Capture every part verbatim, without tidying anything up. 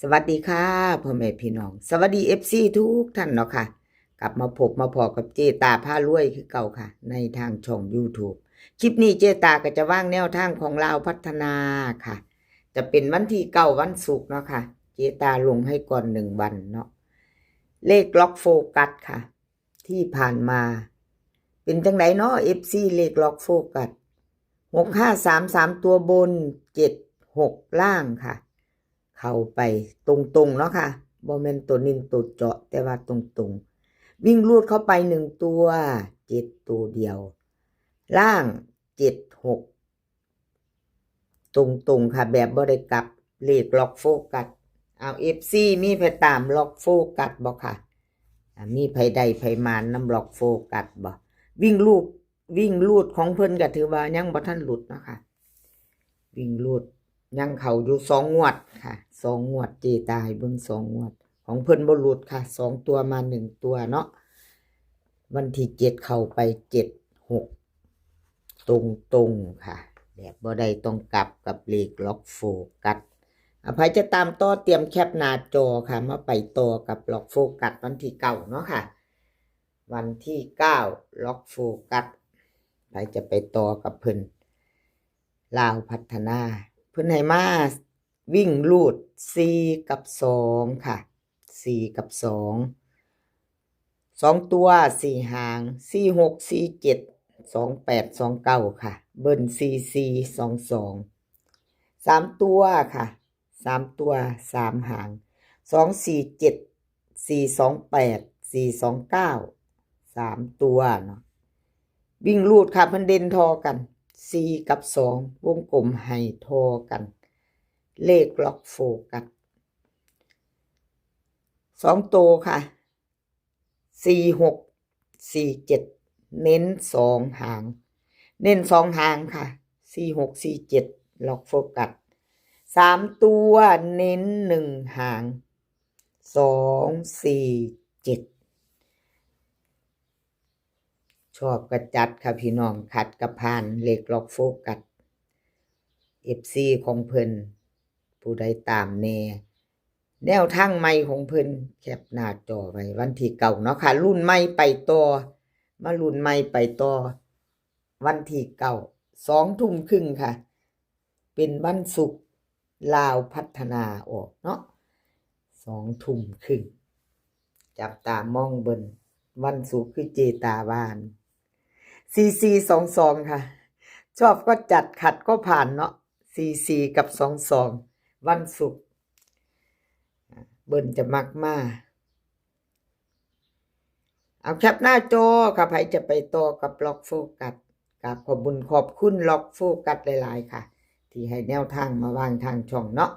สวัสดีค่ะพ่อแม่พี่น้อง สวัสดี เอฟซี ทุกท่านเนาะค่ะ กลับมาพบมาพ้อกับเจตาพารวยคือเก่าค่ะ ในทางช่อง YouTube คลิปนี้เจตาก็จะวางแนวทางของลาวพัฒนาค่ะ จะเป็นวันที่เก้าวันศุกร์เนาะค่ะ เจตาลงให้ก่อนหนึ่งวันเนาะ เลขล็อกโฟกัสค่ะ ที่ผ่านมา เป็นจังไดเนาะ เอฟซี เลขล็อกโฟกัส หกห้าสาม สามตัวบน เจ็ดหก ล่างค่ะ เข้าไปตรงๆเนาะค่ะ บ่แม่นตัวเน้นตัวเจาะ แต่ว่าตรงๆ วิ่งรูดเข้าไปหนึ่งตัว เจ็ด ตัวเดียว ล่าง เจ็ดหก ตรงๆค่ะ แบบบ่ได้กลับ เลขล็อกโฟกัส เอา เอฟซี มีไผตามล็อกโฟกัสบ่ค่ะ อ่า มีไผได้ไผหมานนำล็อกโฟกัสบ่ วิ่งรูด วิ่งรูดของเพิ่นก็ถือว่ายังบ่ทันหลุดเนาะค่ะ วิ่งรูดยังเข้าอยู่สองงวดค่ะ สองงวด เจตาให้เบิ่งสองงวด ของเพิ่นบ่หลุดค่ะ สองตัวมาหนึ่งตัวเนาะ วันที่เจ็ดเข้าไป เจ็ดหก ตรงๆค่ะ แบบบ่ได้ต้องกลับกับเลขล็อกโฟกัส อ่ะ ไผจะตามต่อเตรียมแคปหน้าจอค่ะ มาไปต่อกับล็อกโฟกัสวันที่เก้าเนาะค่ะ วันที่เก้า ล็อกโฟกัส ไผจะไปต่อกับเพิ่น ลาวพัฒนา เพิ่นให้มาวิ่งรูด สี่ กับ สอง ค่ะ สี่ กับ สอง สองตัว สี่ หาง สี่ หก สี่ เจ็ด สอง แปด สอง เก้า ค่ะ เบิ้ล สี่ สี่ สอง สอง สามตัวค่ะ สามตัว สาม หาง สอง สี่ เจ็ด สี่ สอง แปด สี่ สอง เก้า สามตัวเนาะ วิ่งรูดค่ะ เพิ่นเด่นทอกัน สี่ กับ สอง วงกลมให้ทอกัน เลขล็อกโฟกัส สองตัวค่ะ สี่ หก สี่ เจ็ด เน้นสองหาง เน้นสองหางค่ะ สี่ หก สี่ เจ็ด ล็อกโฟกัส สามตัวเน้นหนึ่งหาง สอง สี่ เจ็ด ชอบก็จัดค่ะพี่น้อง ขัดก็ผ่าน เลขล็อกโฟกัส เอฟซี ของเพิ่น ผู้ใดตามแน่ แนวทางใหม่ของเพิ่น แคปหน้าจอไว้ วันที่เก้าเนาะค่ะ ลุ้นใหม่ไปต่อ มาลุ้นใหม่ไปต่อ วันที่เก้า สองทุ่มครึ่งค่ะ เป็นวันศุกร์ ลาวพัฒนาออกเนาะ สองทุ่มครึ่ง จับตามองเบิ่ง วันศุกร์คือเจตาว่า สี่ สี่ สอง สอง ค่ะ ชอบก็จัด ขัดก็ผ่านเนาะ สี่ สี่ กับ สอง สอง วันศุกร์ เบิ่นจะมักมา เอาแคปหน้าจอค่ะ ไผจะไปต่อกับล็อกโฟกัส กราบขอบบุญขอบคุณล็อกโฟกัสหลายๆค่ะ ที่ให้แนวทางมาวางทางช่องเนาะ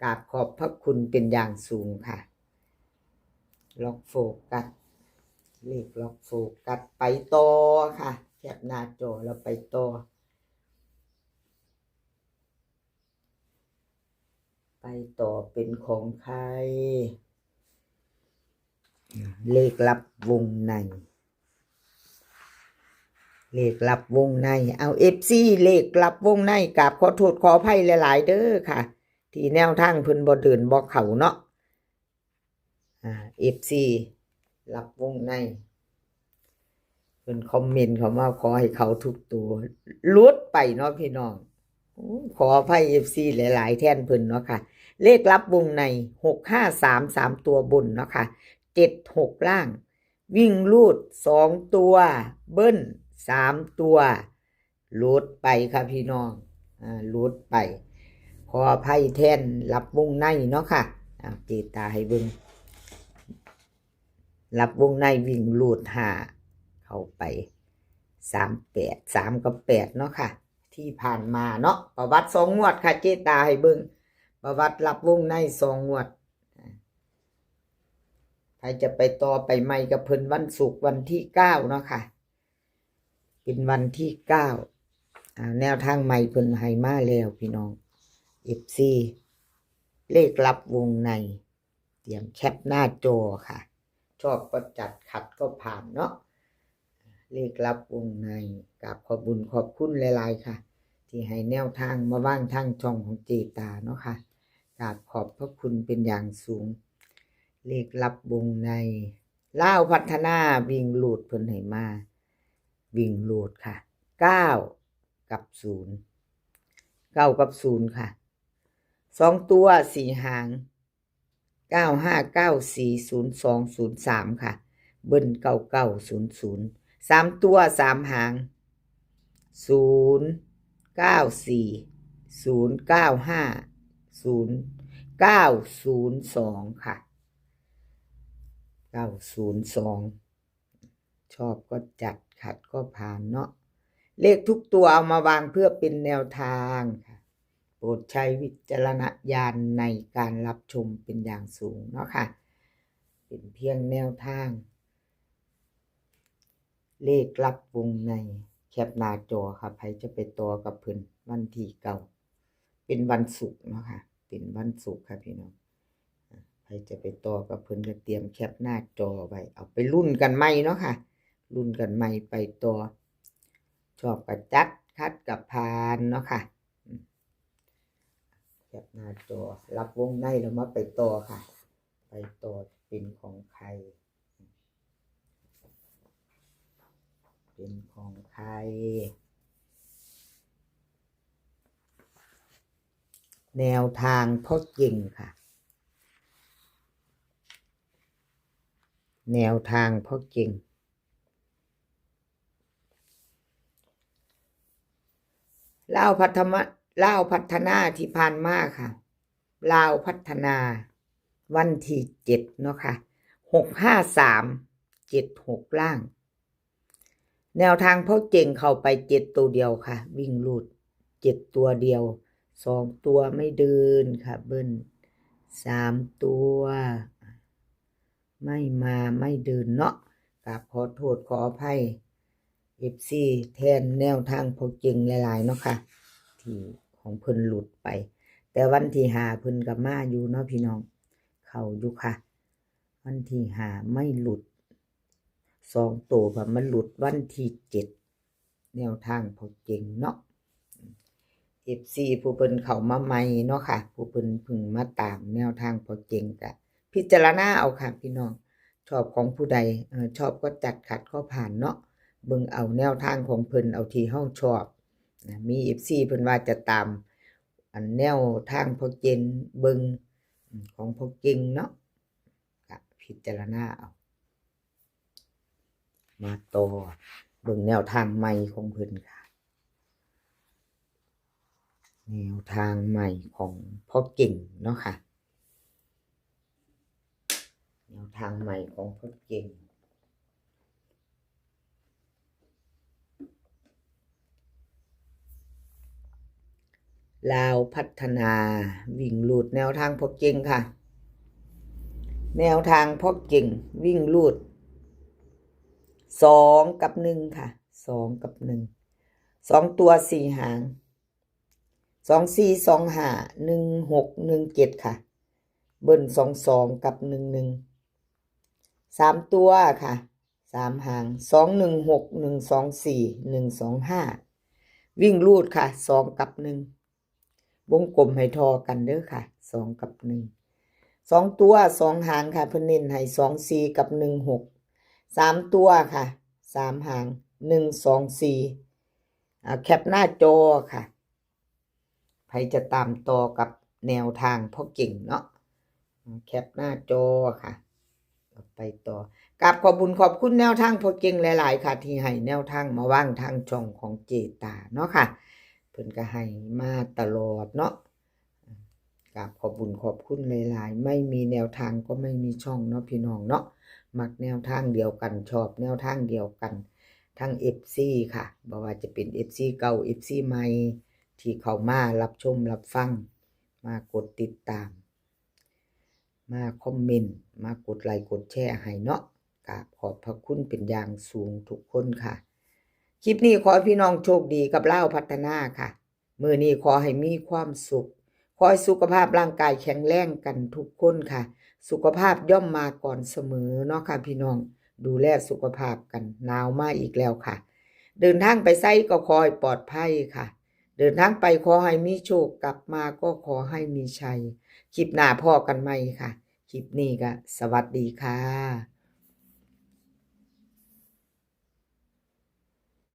กราบขอบพระคุณเป็นอย่างสูงค่ะ ล็อกโฟกัส เลขล็อกโฟกัส ไปต่อค่ะ แคปหน้าจอแล้วไปต่อ ไปต่อเป็นของใคร เลขลับวงใน เลขลับวงใน เอา เอฟซี เลขลับวงใน กราบขอโทษขออภัยหลายๆเด้อค่ะ ที่แนวทางเพิ่นบ่เดินบ่เข้าเนาะ อ่า เอฟซี ลับวงใน เพิ่นคอมเมนต์เข้ามาขอให้เข้าทุกตัว หลุดไปเนาะพี่น้อง โอ้ย ขออภัย เอฟซี หลายๆแทนเพิ่นเนาะค่ะ เลขลับวงใน หกห้าสาม สามตัวบนเนาะค่ะ เจ็ดหก ล่าง วิ่งรูด สองตัว เบิ้ล สามตัว หลุดไปค่ะพี่น้อง อ่า หลุดไป ขออภัยแทนลับวงในเนาะค่ะ อ่า เจตาให้เบิ่ง ลับวงในวิ่งรูด ห้า เข้าไป สาม แปด สาม กับ แปด เนาะค่ะ ที่ผ่านมาเนาะ ประวัติสองงวดค่ะ เจตาให้เบิ่ง ประวัติลับวงในสองงวด อ่า ใครจะไปต่อไปใหม่กับเพิ่นวันศุกร์วันที่เก้าเนาะค่ะ เป็นวันที่เก้า อ่า แนวทางใหม่เพิ่นให้มาแล้วพี่น้อง เอฟซี เลขลับวงใน เตรียมแคปหน้าจอค่ะ ชอบก็จัด ขัดก็ผ่านเนาะ เลขลับวงใน กราบขอบบุญขอบคุณหลายๆค่ะ ที่ให้แนวทางมาวางทางช่องของเจตาเนาะค่ะ ก ราบขอบพระคุณเป็นอย่างสูง เลขลับวงใน ลาวพัฒนาวิ่งรูดเพิ่นให้มา วิ่งรูดค่ะ เก้า กับ ศูนย์ เก้า กับ ศูนย์ ค่ะ สองตัวสี่หาง เก้าห้า เก้าสี่ ศูนย์สอง ศูนย์สาม ค่ะ เบิ้ล เก้าเก้า ศูนย์ศูนย์ สามตัวสามหาง ศูนย์เก้าสี่ ศูนย์เก้าห้า ศูนย์เก้าศูนย์สอง ค่ะ เก้าศูนย์สอง ชอบก็จัด ขัดก็ผ่านเนาะ เลขทุกตัวเอามาวางเพื่อเป็นแนวทางค่ะ โปรดใช้วิจารณญาณในการรับชมเป็นอย่างสูงเนาะค่ะ เป็นเพียงแนวทาง เลขลับวงใน แคปหน้าจอค่ะ ไผจะไปต่อกับเพิ่นวันที่เก้า เป็นวันศุกร์เนาะค่ะ เป็นวันศุกร์ค่ะพี่น้อง อ่ะ ไผจะไปต่อกับเพิ่นก็เตรียมแคปหน้าจอไว้ เอาไปลุ้นกันใหม่เนาะค่ะ ลุ้นกันใหม่ไปต่อ ชอบก็จัด ขัดก็ผ่านเนาะค่ะ อืม แคปหน้าจอ ลับวงในแล้วมาไปต่อค่ะ ไปต่อเป็นของใคร เป็นของใคร แนวทางพ่อเก่งค่ะ แนวทางพ่อเก่ง ลาวพัฒนา ลาวพัฒนาที่ผ่านมาค่ะ ลาวพัฒนา วันที่เจ็ดเนาะค่ะ หกห้าสาม เจ็ดหก ล่าง แนวทางพ่อเก่งเข้าไปเจ็ดตัวเดียวค่ะ วิ่งรูดเจ็ดตัวเดียว สองตัวไม่เดินค่ะ เบิ้ล สามตัว ไม่มาไม่เดินเนาะ กราบขอโทษขออภัย เอฟซี แทนแนวทางพ่อเก่งหลายๆเนาะค่ะ ที่ของเพิ่นหลุดไป แต่วันที่ห้าเพิ่นก็มาอยู่เนาะพี่น้อง เข้าอยู่ค่ะ วันที่ห้าไม่หลุด สองตัวค่ะ มันหลุดวันที่เจ็ด แนวทางพ่อเก่งเนาะ เอฟซี ผู้เพิ่นเข้ามาใหม่เนาะค่ะ ผู้เพิ่นเพิ่งมาตามแนวทางพ่อเก่งก็พิจารณาเอาค่ะพี่น้อง ชอบของผู้ใด เอ่อ ชอบก็จัด ขัดก็ผ่านเนาะ เบิ่งเอาแนวทางของเพิ่น เอาที่เฮาชอบนะ มี เอฟซี เพิ่นว่าจะตาม อันแนวทางพ่อเก่ง เบิ่ง อืม ของพ่อเก่งเนาะ ก็พิจารณาเอา มาต่อเบิ่งแนวทางใหม่ของเพิ่นค่ะ แนวทางใหม่ของพ่อเก่งเนาะค่ะ แนวทางใหม่ของพ่อเก่ง ลาวพัฒนา วิ่งรูดแนวทางพ่อเก่งค่ะ แนวทางพ่อเก่งวิ่งรูด สอง กับ หนึ่ง ค่ะ สอง กับ หนึ่ง สองตัวสี่หาง สองสี่ สองห้า หนึ่งหก หนึ่งเจ็ด ค่ะ เบิ้ล สองสอง กับ หนึ่งหนึ่ง สามตัวค่ะ สามหาง สองหนึ่งหก หนึ่งสองสี่ หนึ่งสองห้า วิ่งรูดค่ะ สอง กับ หนึ่ง วงกลมให้ทอกันเด้อค่ะ สอง กับ หนึ่ง สองตัวสองหางค่ะ เพิ่นเน้นให้ สองสี่ กับ หนึ่งหก สามตัวค่ะ สามหาง หนึ่งสองสี่ อ่า แคปหน้าจอค่ะ ไผจะตามต่อกับแนวทางพ่อเก่งเนาะ แคปหน้าจอค่ะ ไปต่อ กราบขอบบุญขอบคุณแนวทางพ่อเก่งหลายๆค่ะ ที่ให้แนวทางมาวางทางช่องของเจตาเนาะค่ะ เพิ่นก็ให้มาตลอดเนาะ กราบขอบบุญขอบคุณหลายๆ ไม่มีแนวทางก็ไม่มีช่องเนาะพี่น้องเนาะ มักแนวทางเดียวกัน ชอบแนวทางเดียวกัน ทั้ง เอฟซี ค่ะ บ่ว่าจะเป็น เอฟซี เก่า เอฟซี ใหม่ ที่เข้ามารับชมรับฟัง มากดติดตาม มาคอมเมนต์ มากดไลค์กดแชร์ให้เนาะ กราบขอบพระคุณเป็นอย่างสูงทุกคนค่ะ คลิปนี้ขอให้พี่น้องโชคดีกับลาวพัฒนาค่ะ มื้อนี้ขอให้มีความสุข ขอให้สุขภาพร่างกายแข็งแรงกันทุกคนค่ะ สุขภาพย่อมมาก่อนเสมอเนาะค่ะพี่น้อง ดูแลสุขภาพกัน หนาวมาอีกแล้วค่ะ เดินทางไปไสก็ขอให้ปลอดภัยค่ะ เดินทางไปขอให้มีโชค กลับมาก็ขอให้มีชัย คลิปหน้าพ้อกันใหม่ค่ะ คลิปนี้ก็สวัสดีค่ะ